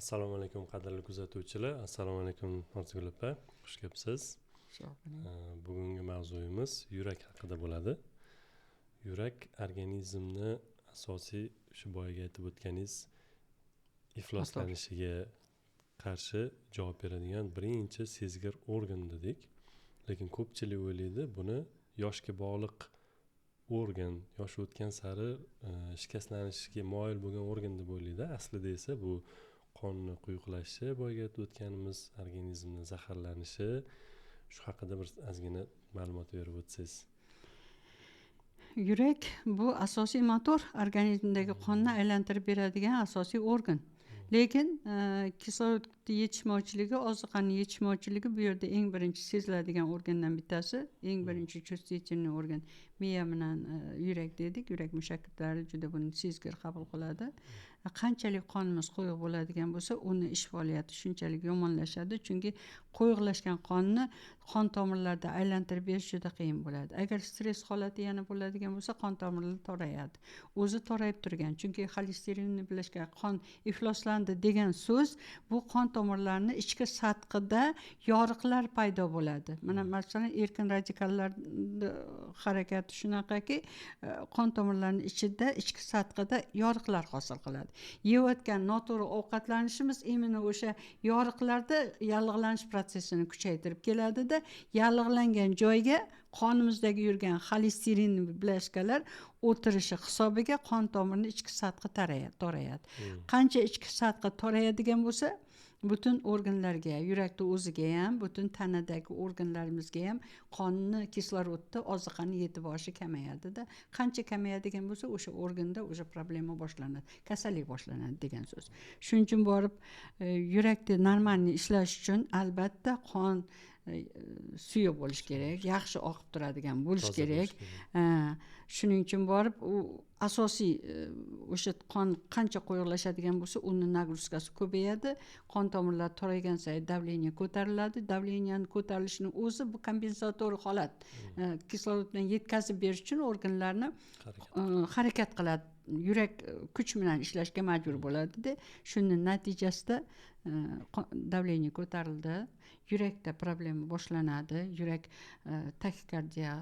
Assalomu alaykum, qadrli kuzatuvchilar. Assalomu alaykum, Orzugul opa, xush kelibsiz. Bugungi mavzuyimiz yurak haqida bo'ladi. Yurak organizmni asosiy, shu boyagi aytib o'tganingiz, ifloslanishiga qarshi javob beradigan birinchi sezgir organ dedik. Lekin ko'pchilik o'ylaydi, buni yoshga bog'liq organ, yosh o'tgan sari shikastlanishga moyil bo'lgan organ deb o'ylaydi. Aslida esa bu qonni quyuqlashishi, boyagi aytib o'tganimiz, organizmni zaharlanishi, shu haqida bir ozgina ma'lumot berib o'tsangiz. Yurak bu asosiy motor, organizmdagi qonni aylantirib beradigan asosiy organ. Lekin kislorod yetishmovchiligi, oziqani yetishmovchiligi bu yerda eng birinchi seziladigan organdan bittasi, eng birinchi чувствительный organ miya bilan yurak dedik. Yurak mushaklari juda buni sezgir qabul qiladi. Qanchalik qonimiz quyuq bo'ladigan bo'lsa, uni ish faoliyati shunchalik yomonlashadi, chunki quyuqlashgan qonni qon tomirlarida aylantirib berish juda qiyin bo'ladi. Agar stress holati yana bo'ladigan bo'lsa, qon tomirlar torayadi, o'zi torayib turgan, chunki xolesterinni birlashgan qon ifloslandi degan so'z, bu qon tomirlarini ichki sathida yoriqlar paydo bo'ladi. Mana, masalan, erkin radikallar harakati shunaqaki, qon tomirlarini ichida, ichki sathida yoriqlar hosil qiladi. Yeyotgan noto'g'ri ovqatlanishimiz именно o'sha yoriqlarda yallig'lanish protsessini kuchaytirib keladida, yallig'langan joyga qonimizdagi yurgan xolesterin бляшка lar o'tirishi hisobiga qon tomirini ichki sathi torayadi. Qancha ichki sathi torayadigan bo'lsa, butun organlarga, yurakni o'ziga ham, butun tanadagi organlarimizga ham qonni, kislorodni, oziqani yetib borishi kamayadida. Qancha kamayadigan bo'lsa, o'sha organda o'sha problema boshlanadi, kasallik boshlanadi degan so'z. Shuning uchun borib yurakni нормальный ishlash uchun albatta qon suyuq bo'lishi kerak, yaxshi oqib turadigan bo'lishi kerak. Shuning uchun borib u asosiy o'sha qon qancha quyuqlashadigan bo'lsa, uni нагрузка si ko'payadi. Qon tomirlari toraygan sayin давление ko'tariladi. Давления ni ko'tarilishini o'zi bu kompensator holat, kislorod bilan yetkazib berish uchun organlarni harakat qiladi, yurak kuch bilan ishlashga majbur bo'ladida. Shuni natijasida давление ko'tarildi, yurakda problema boshlanadi. Yurak taxikardiya,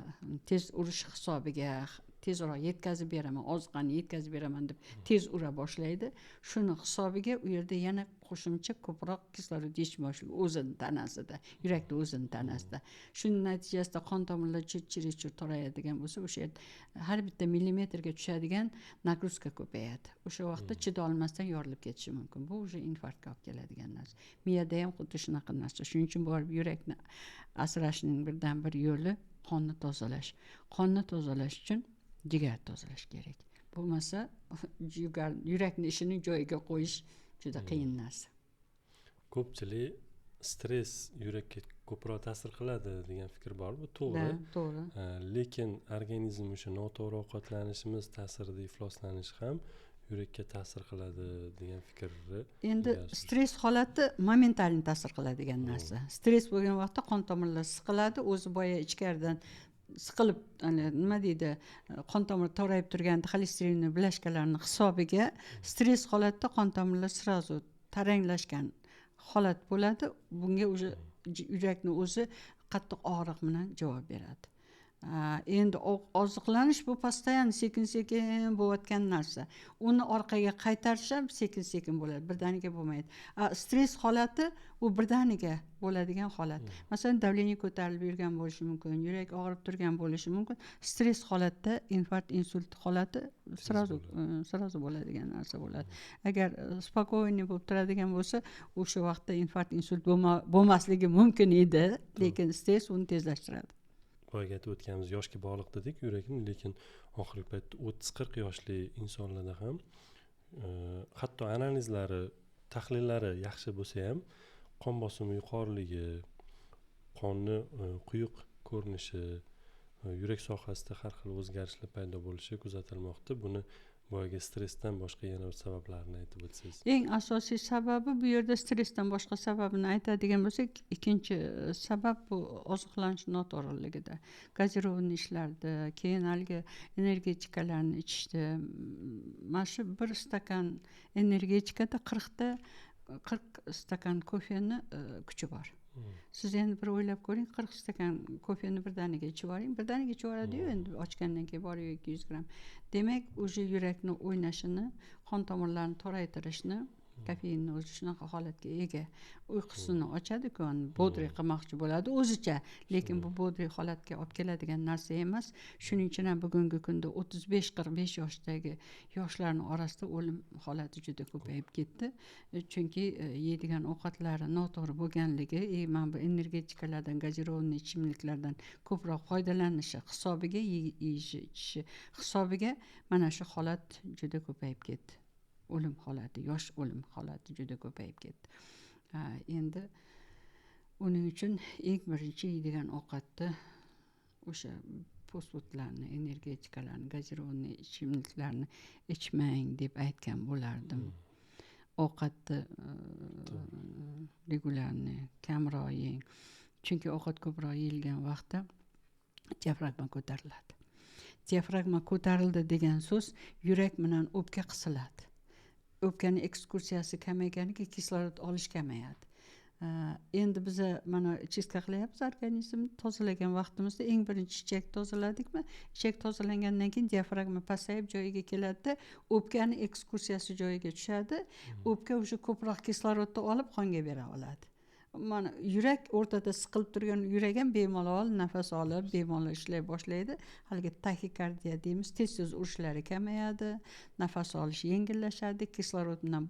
tez urish hisobiga tezroq yetkazib beraman, oziqani yetkazib beraman deb tez ura boshlaydi. Shuni hisobiga u yerda yana qo'shimcha ko'proq kislorod yetishmovchiligi o'zini tanasida, yurakni o'zini tanasida. Shuni natijasida qon tomirlar чересчур torayadigan bo'lsa, o'sha yerda har bitta millimetrga tushadigan нагрузка ko'payadi. O'sha vaqtda chidolmasdan yorilib ketishi mumkin. Bu уже infarktga olib keladigan narsa. Miyada ham xuddi shunaqa narsa. Shuning uchun borib yurakni asrashning birdan bir yo'li qonni tozalash. Qonni tozalash uchun jigar tozalash kerak. Bo'lmasa jigar, yurakni ishini joyiga qo'yish juda qiyin narsa. Ko'pchilik stress yurakka ko'proq ta'sir qiladi degan fikr bor, bu to'g'ri. To'g'ri. Lekin organizm o'sha noto'g'ri ovqatlanishimiz ta'sirida ifloslanish ham yurakka ta'sir qiladi degan fikrni Endi stress holati моментальный ta'sir qiladigan narsa. Stress bo'lgan vaqtda qon tomirlar siqiladi, o'zi boya ichkaridan siqilib, nima deydi, qon tomir torayib turganda xolesterinni бляшка larni hisobiga stress holatda qon tomirlar сразу taranglashgan holat bo'ladi. Bunga уже yurakni o'zi qattiq og'riq bilan javob beradi. Endi oziqlanish bu постоянно sekin sekin bo'layotgan narsa. Uni orqaga qaytarish ham sekin sekin bo'ladi, birdaniga bo'lmaydi. Stress holati u birdaniga bo'ladigan holat. Masalan, давление ko'tarilib yurgan bo'lishi mumkin, yurak og'rib turgan bo'lishi mumkin. Stress holatda infarkt, insult holati сразу bo'ladigan narsa bo'ladi. Agar спокойный bo'lib turadigan bo'lsa, o'sha vaqtda infarkt, insult bo'lmasligi mumkin edi, lekin stress uni tezlashtiradi. Boyagi aytib o'tganimiz, yoshga bog'liq dedik yurakni, lekin oxirgi paytda 30-40 yoshli insonlarda ham hatto analizlari, tahlillari yaxshi bo'lsa ham, qon bosimi yuqoriligi, qonni quyuq ko'rinishi, yurak sohasida har xil o'zgarishlar paydo bo'lishi kuzatilmoqda. Buni boyagi stressdan boshqa yana bir sabablarini aytib o'tsangiz. Eng asosiy sababi bu yerda, stressdan boshqa sababini aytadigan bo'lsak, ikkinchi sabab bu oziqlanish noto'g'riligida. Газированный ishlarni, keyin haligi energetikalarni ichishdi. Mana shu bir stakan energetikada 40 ta 40 stakan kofeni kuchi bor. Siz endi bir o'ylab ko'ring, 40 stakan kofeni birdaniga ichib yuboring, birdaniga ichib yuboradi-yu, endi ochgandan keyin bor 200 gramm. Demak, уже yurakni o'ynashini, qon tomirlarini toraytirishni, kofeinni o'zi shunaqa holatga ega. Uyqusini ochadi-ku, бодрый qilmoqchi bo'ladi o'zicha, lekin bu бодрый holatga olib keladigan narsa emas. Shuning uchun ham bugungi kunda 35-45 yoshdagi yoshlarning orasida o'lim holati juda ko'payib ketdi. Chunki yeydigan ovqatlari noto'g'ri bo'lganligi, mana bu energetikalardan, gazirованный ichimliklardan ko'proq foydalanishi hisobiga, yeyishi, ichishi hisobiga mana shu holat juda ko'payib ketdi. O'lim holati, yosh o'lim holati juda ko'payib ketdi. Endi uning uchun eng birinchi yeydigan ovqatni o'sha fast-foodlarni, energetikalarni, gazirованный ichimliklarni ichmang deb aytgan bo'lardim. Ovqatni регулярный kamroq yeng. Chunki ovqat ko'proq yeyilgan vaqtda diafragma ko'tariladi. Diafragma ko'tarildi degan so'z yurak bilan o'pka qisiladi. O'pkani ekskursiyasi kamayganiga kislorod olish kamayadi. Endi biza mana чистка qilyapmiz, organizmni tozalagan vaqtimizda eng birinchi ichak tozaladikmi, ichak tozalangandan keyin diafragma pasayib joyiga keladida, o'pkani ekskursiyasi joyiga tushadi. O'pka o'sha ko'proq kislorodni olib qonga bera oladi. Mana yurak o'rtada siqilib turgan yurak ham bemalol nafas olib, bemalol ishlay boshlaydi. Haligi taxikardiya deymiz, tez-tez urishlari kamayadi, nafas olish yengillashadi, kislorod bilan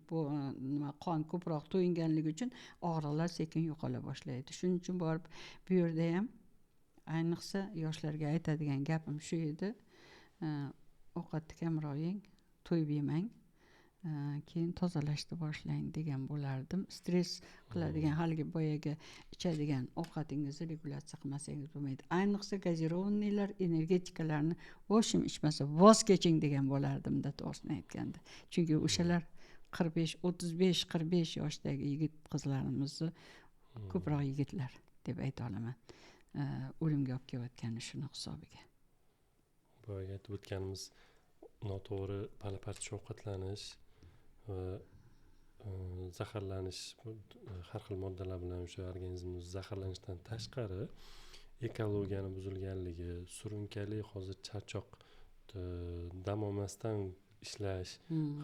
bu nima qon ko'proq to'yinganligi uchun og'riqlar sekin yo'qola boshlaydi. Shuning uchun borib bu yerda ham ayniqsa yoshlarga aytadigan gapim shu edi. Ovqatni kamroq yeng, to'yib yemang, keyin tozalashni boshlang degan bo'lardim. Stress qiladigan, haligi boyagi ichadigan ovqatingizni regulyatsiya qilmasangiz bo'lmaydi. Ayniqsa газированный lar, energetikalarni в общем ichmasa voz keching degan bo'lardimda, to'g'risini aytganda. Chunki o'shalar 45, 35, 45 yoshdagi yigit qizlarimizni, ko'proq yigitlar deb ayta olaman, o'limga olib kelayotgani shuni hisobiga. Boyagi aytib o'tganimiz noto'g'ri pala-parcha ovqatlanish va zaharlanish, har xil moddalar bilan o'sha organizmimiz zaharlanishdan tashqari ekologiyani buzilganligi, surunkali hozir charchoq, dam olmasdan ishlash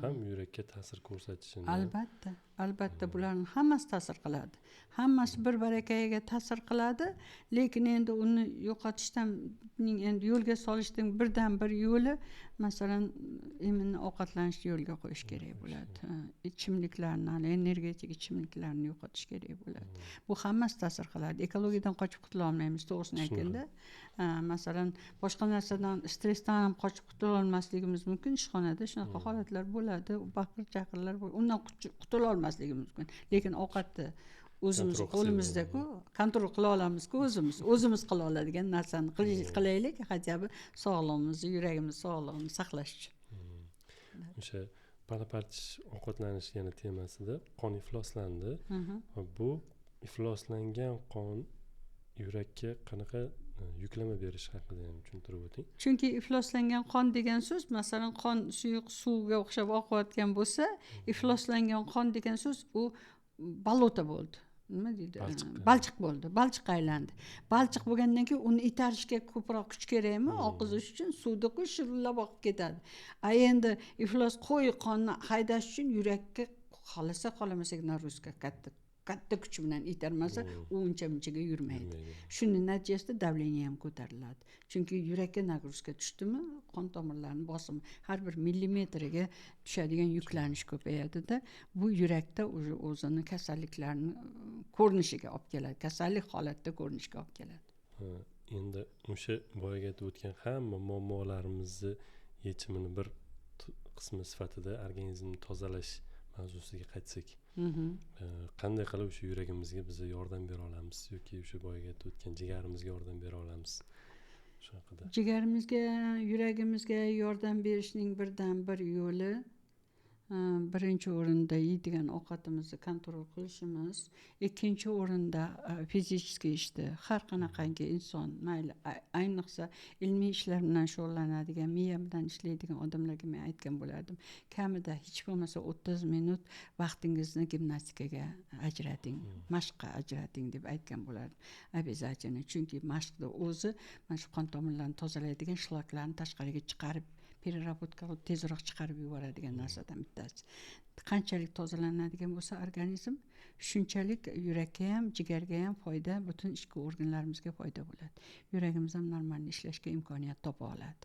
ham yurakka ta'sir ko'rsatishini. Albatta, albatta bularning hammasi ta'sir qiladi. Hammasi bir barakaga ta'sir qiladi, lekin endi uni yo'qotishdan, endi yo'lga solishning birdan bir yo'li, masalan, именно ovqatlanishni yo'lga qo'yish kerak bo'ladi. Ichimliklarni, energetik ichimliklarni yo'qotish kerak bo'ladi. Bu hammasi ta'sir qiladi. Ekologiyadan qochib qutula olmaymiz, to'g'risini aytganda. Masalan, boshqa narsadan, stressdan ham qochib qutula olmasligimiz mumkin. Ishxonada shunaqa holatlar bo'ladi, baqir-chaqirlar, undan qutula olmasligimiz mumkin. Lekin ovqatni o'zimiz qo'limizda-ku, контроль qila olamiz-ku, o'zimiz qila oladigan narsani qilaylik, хотя бы sog'lig'imizni, yuragimiz sog'lig'ini saqlash uchun. O'sha pala-parch ovqatlanish yana temasida qon ifloslandi. Va bu ifloslangan qon yurakka qanaqa yuklama berishi haqida ham tushuntirib o'ting. Chunki ifloslangan qon degan so'z, masalan, qon suyuq suvga o'xshab oqayotgan bo'lsa, ifloslangan qon degan so'z u болото bo'ldi. Nima deydi? Balchiq bo'ldi. Balchiqqa aylandi. Balchiq bo'lgandan keyin uni itarishga ko'proq kuch kerakmi? Oqizish uchun suvda-ku shirillab oqib ketadi. A endi iflos qo'y qonni haydash uchun yurakka xohlasa xohlamasak нагрузка katta katta kuch bilan itarmasa, u uncha munchaga yurmaydi. Shuni natijasida давление ham ko'tariladi. Chunki yurakka нагрузка tushdimi, qon tomirlarining bosimi har bir millimetriga tushadigan yuklanish ko'payadida, bu yurakda уже o'zini kasalliklarni ko'rinishiga olib keladi, kasallik holatda ko'rinishga olib keladi. Endi o'sha boyagi aytib o'tgan hamma muammolarimizni yechimini bir qismi sifatida organizmni tozalash mavzusiga qaytsak, qanday qilib o'sha yuragimizga biz yordam bera olamiz yoki o'sha boyagi aytib o'tgan jigarimizga yordam bera olamiz shu haqida? Jigarimizga, yuragimizga yordam berishning birdan bir yo'li Birinchi o'rinda yeydigan ovqatimizni контроль qilishimiz, ikkinchi o'rinda физический ishni har qanaqangi inson, mayli, ayniqsa ilmiy ishlar bilan shug'ullanadigan, miya bilan ishlaydigan odamlarga men aytgan bo'lardim: kamida hech bo'lmasa 30 minut vaqtingizni gimnastikaga ajrating, mashqqa ajrating, deb aytgan bo'lardim обязательно. Chunki mashqni o'zi mana shu qon tomirlarni tozalaydigan, shlaklarni tashqariga chiqarib, переработка qilib, tezroq chiqarib yuboradigan narsadan bittasi. Qanchalik tozalanadigan bo'lsa organizm, shunchalik yurakka ham, jigarga ham foyda, butun ichki organlarimizga foyda bo'ladi. Yuragimiz ham нормально ishlashga imkoniyat topa oladi.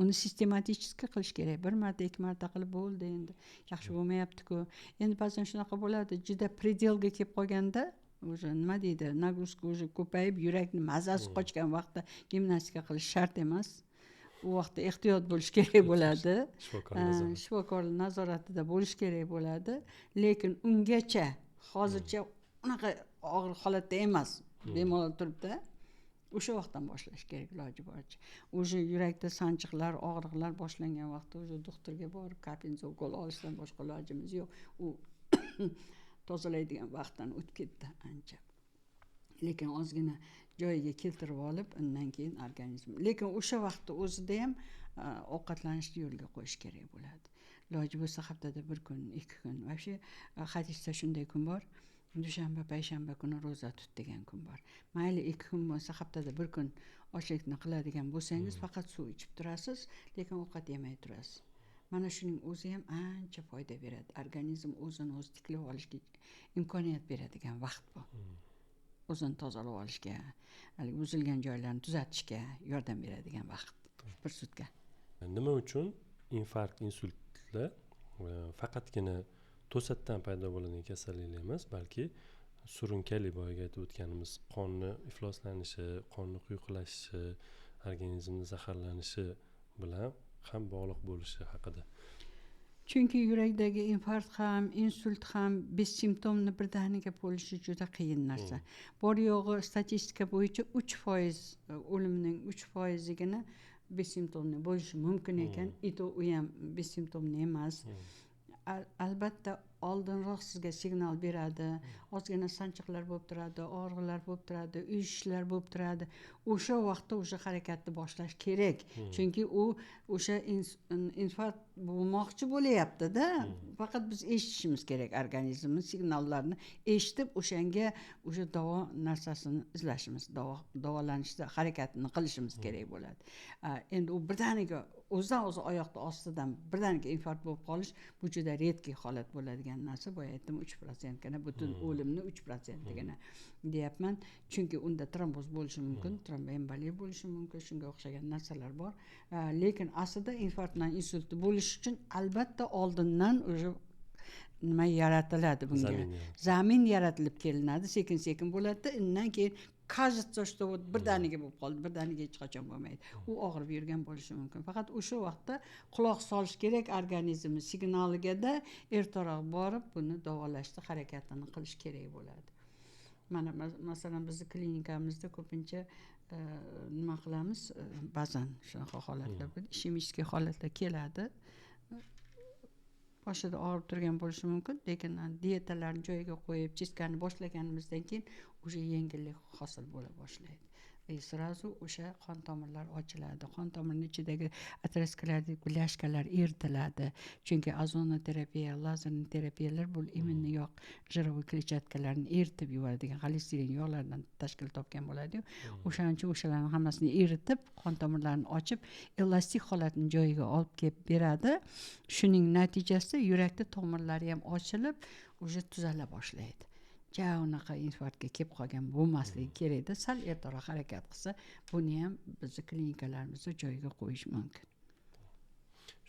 Uni систематически qilish kerak. Bir marta, ikki marta qilib, bo'ldi, endi yaxshi bo'lmayaptiku. Endi ba'zan shunaqa bo'ladi, juda предел ga kelib qolganda, уже, nima deydi, нагрузка уже ko'payib, yurakni mazasi qochgan vaqtda gimnastika qilish shart emas. U vaqtda ehtiyot bo'lish kerak bo'ladi. Shifokor nazorati. Shifokor nazoratida bo'lish kerak bo'ladi. Lekin ungacha, hozircha unaqa og'ir holatda emas, bemalol turibdi, o'sha vaqtdan boshlash kerak iloji boricha. Уже yurakda sanchiqlar, og'riqlar boshlangan vaqtda уже doktorga borib, капельница, ukol olishdan boshqa ilojimiz yo'q. U tozalaydigan vaqtdan o'tib ketdi ancha. Lekin ozgina joyiga keltirib olib, undan keyin organizm, lekin o'sha vaqtni o'zida ham ovqatlanishni yo'lga qo'yish kerak bo'ladi. Iloji bo'lsa haftada bir kun, 2 kun. Вообще hadisda shunday kun bor: dushanba, payshanba kuni ro'za tut, degan kun bor. Mayli, 2 kun bo'lsa, haftada bir kun ochlikni qiladigan bo'lsangiz, faqat suv ichib turasiz, lekin ovqat yemay turasiz. Mana shuning o'zi ham ancha foyda beradi. Organizm o'zini o'zi tiklab olishga imkoniyat beradigan vaqt bu. O'zini tozalab olishga, haligi buzilgan joylarni tuzatishga yordam beradigan vaqt bir sutka. Nima uchun infarkt, insultlar faqatgina to'satdan paydo bo'ladigan kasalliklar emas, balki surunkali, boyagi aytib o'tganimiz, qonni ifloslanishi, qonni quyuqlashishi, organizmni zaharlanishi bilan ham bog'liq bo'lishi haqida? Chunki yurakdagi infarkt ham, insult ham бессимптомный, birdaniga bo'lishi juda qiyin narsa. Bor yo'g'i statistika bo'yicha 3%, o'limning 3%igina бессимптомный bo'lishi mumkin ekan, и то u ham бессимптомный emas. Albatta oldinroq sizga signal beradi, ozgina sanchiqlar bo'lib turadi, og'riqlar bo'lib turadi, uyushishlar bo'lib turadi. O'sha vaqtda o'sha harakatni boshlash kerak, chunki u o'sha infarkt bo'lmoqchi bo'layaptida. Faqat biz eshitishimiz kerak, organizmni signallarini eshitib, o'shanga o'sha davo narsasini izlashimiz, davolanishda harakatini qilishimiz kerak bo'ladi. Endi u birdaniga o'zidan o'zi oyoqni ostidan birdaniga infarkt bo'lib qolish, bu juda редкий holat bo'ladigan narsa. Boya aytdim, 3%gina, butun o'limni 3%igina deyapman. Chunki unda tromboz bo'lishi mumkin, tromboemboliya bo'lishi mumkin, shunga o'xshagan narsalar bor. Lekin aslida infarkt bilan insultni bo'lishi uchun albatta oldindan уже nima yaratiladi bunga? Zamin. Zamin yaratilib kelinadi, sekin sekin bo'ladida. Undan keyin кажется, что вот birdaniga bo'lib qoldi. Birdaniga hech qachon bo'lmaydi. U og'rib yurgan bo'lishi mumkin. Faqat o'sha vaqtda quloq solish kerak organizmni signaligada, ertaroq borib buni davolashni harakatini qilish kerak bo'ladi. Mana masalan, bizni klinikamizda ko'pincha nima qilamiz, ba'zan shunaqa holatlar bo'ladi, ишемический holatlar keladi. Boshida og'rib turgan bo'lishi mumkin, lekin dietalarni joyiga qo'yib, чистка ni boshlaganimizdan keyin уже yengillik hosil bo'la boshlaydi и сразу o'sha qon tomirlar ochiladi, qon tomirni ichidagi aterosklerotik бляшка lar eritiladi. Chunki ozonoterapiya, лазерный terapiyalar bu именно yog', жировой клетчатка larni eritib yuboradigan, xolesterin yog'lardan tashkil topgan bo'ladiyu. O'shaning uchun o'shalarni hammasini eritib, qon tomirlarini ochib, elastik holatni joyiga olib kelib beradi. Shuning natijasida yurakda tomirlari ham ochilib, уже tuzala boshlaydi. Ja unaqa infarktga kelib qolgan bo'lmasligi kerakda, sal ertaroq harakat qilsa. Buni ham bizni klinikalarimizda joyiga qo'yish mumkin.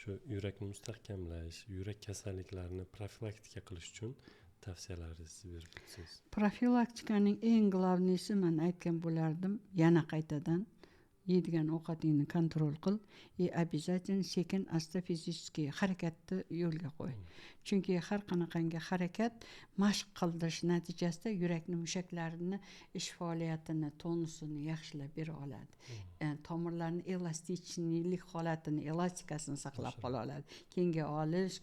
Shu yurakni mustahkamlash, yurak kasalliklarini profilaktika qilish uchun tavsiyalaringizni berib o'tsangiz. Profilaktikaning eng главный si, man aytgan bo'lardim yana qaytadan. Yeydigan ovqatingni контроль qil и обязательно sekin asta физический harakatni yo'lga qo'y. Chunki har qanaqangi harakat, mashq qildirish natijasida yurakni mushaklarini ish faoliyatini, tonusini yaxshilab bera oladi. Tomirlarni эластичный lik holatini, elastikasini saqlab qola oladi. Kenga olish,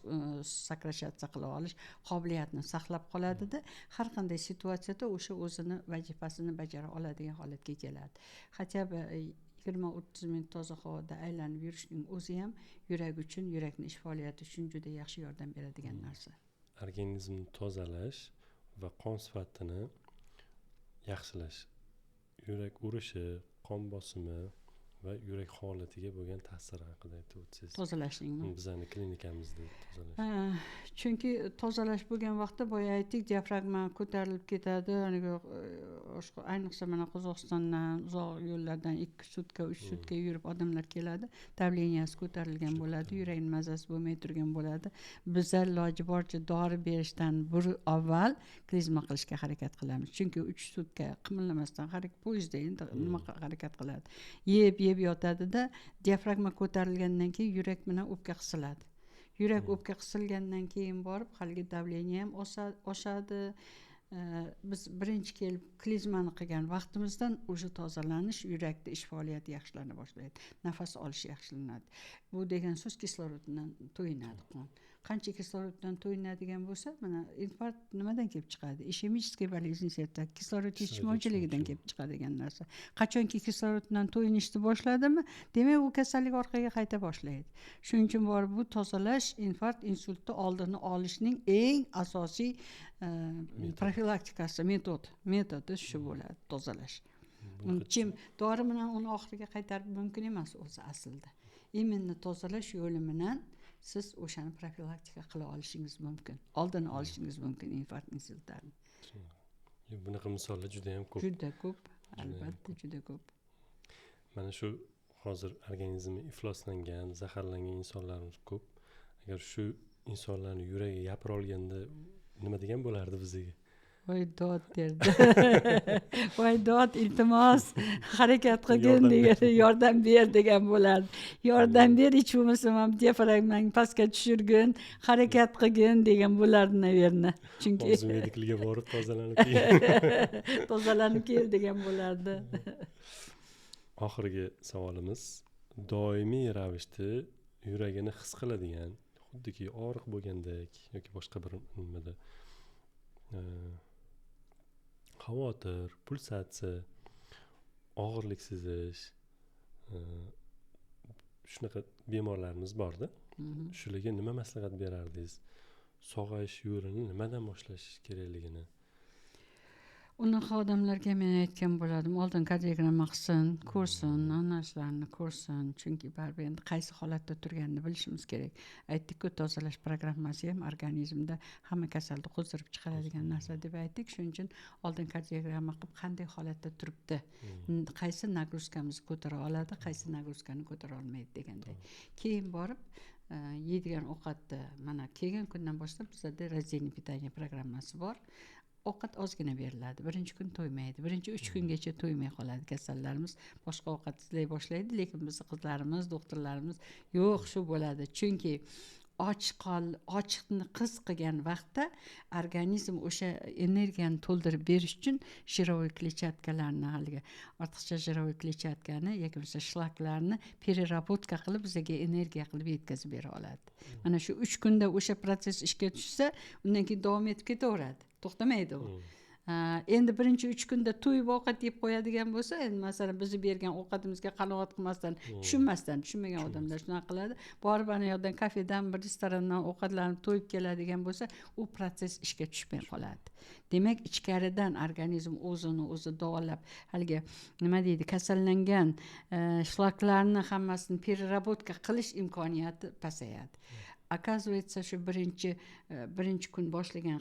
сокращаться qila olish qobiliyatini saqlab qoladida, har qanday situatsiyada o'sha o'zini vazifasini bajara oladigan holatga keladi. Хотя бы 20-30 minut toza havoda aylanib yurishning o'zi ham yurak uchun, yurakni ish faoliyati uchun juda yaxshi yordam beradigan narsa. Organizmni tozalash va qon sifatini yaxshilash yurak urishi, qon bosimi va yurak holatiga bo'lgan ta'siri haqida aytib o'tsangiz. Tozalashningmi? Bizani klinikamizda tozalash. Chunki tozalash bo'lgan vaqtda, boya aytdik, diafragma ko'tarilib ketadi. Haligi ayniqsa mana Qozog'istondan, uzoq yo'llardan 2 sutka, 3 sutka yurib odamlar keladi, давления si ko'tarilgan bo'ladi, yurakni mazasi bo'lmay turgan bo'ladi. Biza iloji boricha dori berishdan bir avval klizma qilishga harakat qilamiz, chunki 3 sutka qimillamasdan, poyezdda endi nima harakat qiladi, yeb yeb yotadida, diafragma ko'tarilgandan keyin yurak bilan o'pka qisiladi. Yurak, o'pka qisilgandan keyin borib haligi давление ham oshadi. Biz birinchi kelib klizmani qilgan vaqtimizdan уже tozalanish, yurakni ish faoliyati yaxshilana boshlaydi, nafas olish yaxshilanadi. Bu degan so'z, kislorod bilan to'yinadi qon. Qancha kislorod bilan to'yinadigan bo'lsa, mana infarkt nimadan kelib chiqadi? Ишемическая болезнь сердца, kislorod yetishmovchiligidan kelib chiqadigan narsa. Qachonki kislorod bilan to'yinishni boshladimi, demak, u kasallik orqaga qayta boshlaydi. Shuning uchun borib bu tozalash infarkt, insultni oldini olishning eng asosiy profilaktikasi, metodi shu bo'ladi, tozalash. Kim dori bilan uni oxiriga qaytarib mumkin emas o'zi aslida. Именно tozalash yo'li bilan siz o'shani profilaktika qila olishingiz mumkin, oldini olishingiz mumkin infarkt, insultlarni. Bunaqa misollar juda yam ko'p. Juda ko'p, albatta, juda ko'p. Mana shu hozir organizmi ifloslangan, zaharlangan insonlarimiz ko'p. Agar shu insonlarni yuragi gapira olganda nima degan bo'lardi bizga? Voy dod derdi, voy dod, iltimos, harakat qilgin degan, yordam ber degan bo'lardi. Yordam ber, hech bo'lmasam ham diafragmangni pastga tushirgin, harakat qilgin degan bo'lardi, наверное, chunki Og'zi mediklarga borib tozalanib tozalanib kel degan bo'lardi. Oxirgi savolimiz: doimiy ravishda yuragini his qiladigan, xuddiki og'riq bo'lgandek yoki boshqa bir nimada xavotir, pulsatsiya, og'irlik sezish, shunaqa bemorlarimiz borda, shularga nima maslahat berardingiz, sog'ayish yo'lini nimadan boshlash kerakligini? Unaqa odamlarga men aytgan bo'lardim: oldin kardiogramma qilsin, ko'rsin, analizlarni ko'rsin, chunki baribir endi qaysi holatda turganini bilishimiz kerak. Aytdikku, tozalash programmasi ham organizmda hamma kasalni qo'zdirib chiqaradigan narsa deb aytdik. Shuning uchun oldin kardiogramma qilib, qanday holatda turibdi, qaysi нагрузка mizni ko'tara oladi, qaysi нагрузка ni ko'tara olmaydi deganday. Keyin borib yeydigan ovqatni, mana kelgan kundan boshlab bizada раздельный питание programmasi bor. Ovqat ozgina beriladi, birinchi kun to'ymaydi, birinchi 3 kungacha to'ymay qoladi kasallarimiz, boshqa ovqat izlay boshlaydi. Lekin bizni qizlarimiz, doktorlarimiz yo'q, shu bo'ladi, chunki och qol, ochiqni his qilgan vaqtda organizm o'sha energiyani to'ldirib berish uchun жировой клетчатка larni, haligi ortiqcha жировой клетчатка ni yoki bo'lmasa shlaklarni переработка qilib, bizga energiya qilib yetkazib bera oladi. Mana shu 3 kunda o'sha protsess ishga tushsa, undan keyin davom etib ketaveradi, to'xtamaydi u. Endi birinchi 3 kunda to'yib ovqat yeb qo'yadigan bo'lsa, endi masalan bizni bergan ovqatimizga qanoat qilmasdan, tushunmasdan, tushunmagan odamlar shunaqa qiladi, borib ana yoqdan kafedan, bir restorandan ovqatlanib to'yib keladigan bo'lsa, u protsess ishga tushmay qoladi. Demak, ichkaridan organizm o'zini o'zi davolab, haligi nima deydi, kasallangan shlaklarni hammasini переработка qilish imkoniyati pasayadi. Оказывается, shu birinchi kun boshlagan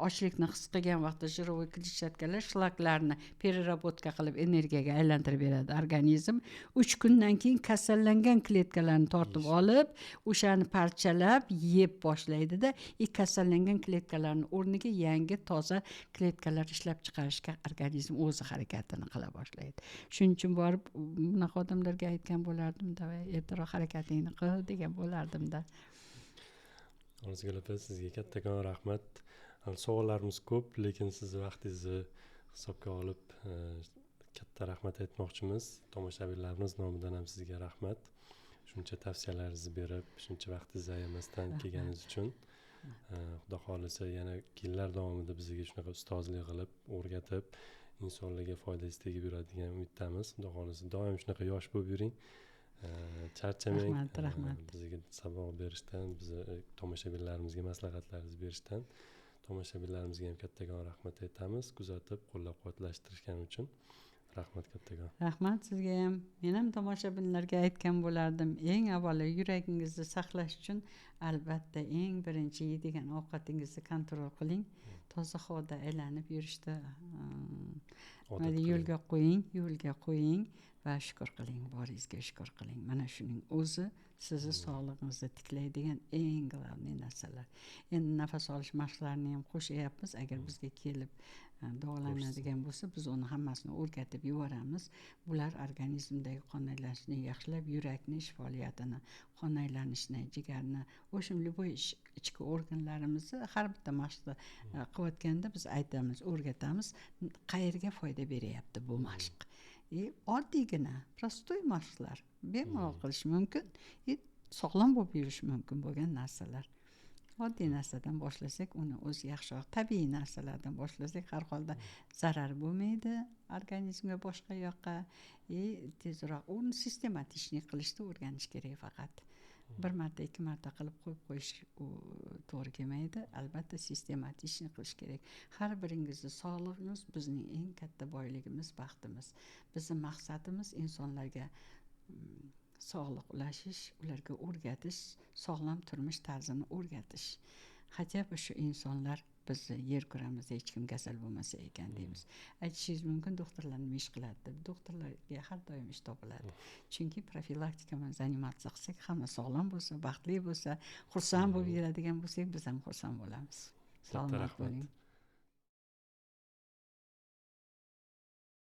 ochlikni his qilgan vaqtda жировой клетчатка lar shlaklarni переработка qilib, energiyaga aylantirib beradi organizm. 3 kundan keyin kasallangan kletkalarni tortib olib, o'shani parchalab yeb boshlaydida и kasallangan kletkalarni o'rniga yangi, toza kletkalar ishlab chiqarishga organizm o'zi harakatini qila boshlaydi. Shuning uchun borib bunaqa odamlarga aytgan bo'lardim: "Давай, ertaroq harakatingni qil", degan bo'lardimda. Orzugul opa, sizga kattakon rahmat. Hali savollarimiz ko'p, lekin sizni vaqtingizni hisobga olib katta rahmat aytmoqchimiz. Tomoshabinlarimiz nomidan ham sizga rahmat, shuncha tavsiyalaringizni berib, shuncha vaqtingizni ayamasdan kelganingiz uchun. Xudo xohlasa, yana yillar davomida bizga shunaqa ustozlik qilib, o'rgatib, insonlarga foydasi tegib yuradigan umiddamiz. Xudo xohlasa, doim shunaqa yosh bo'lib yuring, charchamang. Rahmat, rahmat. Bizga saboq berishdan, bizni tomoshabinlarimizga maslahatlaringizni berishdan. Tomoshabinlarimizga ham kattakon rahmat aytamiz, kuzatib, qo'llab quvvatlashtirishgani uchun. Rahmat kattakon. Rahmat sizga ham. Men ham tomoshabinlarga aytgan bo'lardim: eng avvalo yuragingizni saqlash uchun, albatta, eng birinchi yeydigan ovqatingizni контроль qiling, toza havoda aylanib yurishda odat nima qiling. Yo'lga qo'ying, yo'lga qo'ying va shukur qiling, boringizga shukur qiling. Mana shuning o'zi sizni sog'lig'ingizni tiklaydigan eng главный narsalar. Endi nafas olish mashqlarini ham qo'shyapmiz. Agar bizga kelib davolanadigan bo'lsa, biz uni hammasini o'rgatib yuboramiz. Bular organizmdagi qon aylanishini yaxshilab, yurakni ish faoliyatini, qon aylanishini, jigarni, в общем, любой ichki organlarimizni har bitta mashqni qilayotganda biz aytamiz, o'rgatamiz, qayerga foyda beryapti bu mashq. И oddiygina, простой mashqlar, bemalol qilish mumkin и sog'lom bo'lib yurish mumkin bo'lgan narsalar. Oddiy narsadan boshlasak, uni o'zi yaxshiroq. Tabiiy narsalardan boshlasak, har holda zarar bo'lmaydi organizmga, boshqa yoqqa и tezroq uni систематичный qilishni o'rganish kerak. Faqat bir marta, ikki marta qilib qo'yib qo'yish u to'g'ri kelmaydi. Albatta, систематичный qilish kerak. Har biringizni sog'lig'ingiz bizning eng katta boyligimiz, baxtimiz. Bizni maqsadimiz insonlarga sog'liq ulashish, ularga o'rgatish, sog'lom turmush tarzini o'rgatish. Хотя бы shu insonlar, bizni yer kuramizda hech kim kasal bo'lmasa ekan deymiz. Aytishingiz mumkin, doktorlar nima ish qiladi deb. Doktorlarga har doim ish topiladi, chunki profilaktika bilan заниматься qilsak, hamma sog'lom bo'lsa, baxtli bo'lsa, xursand bo'lib yuradigan bo'lsak, biz ham xursand bo'lamiz. Katta Salomat rahmat. bo'ling.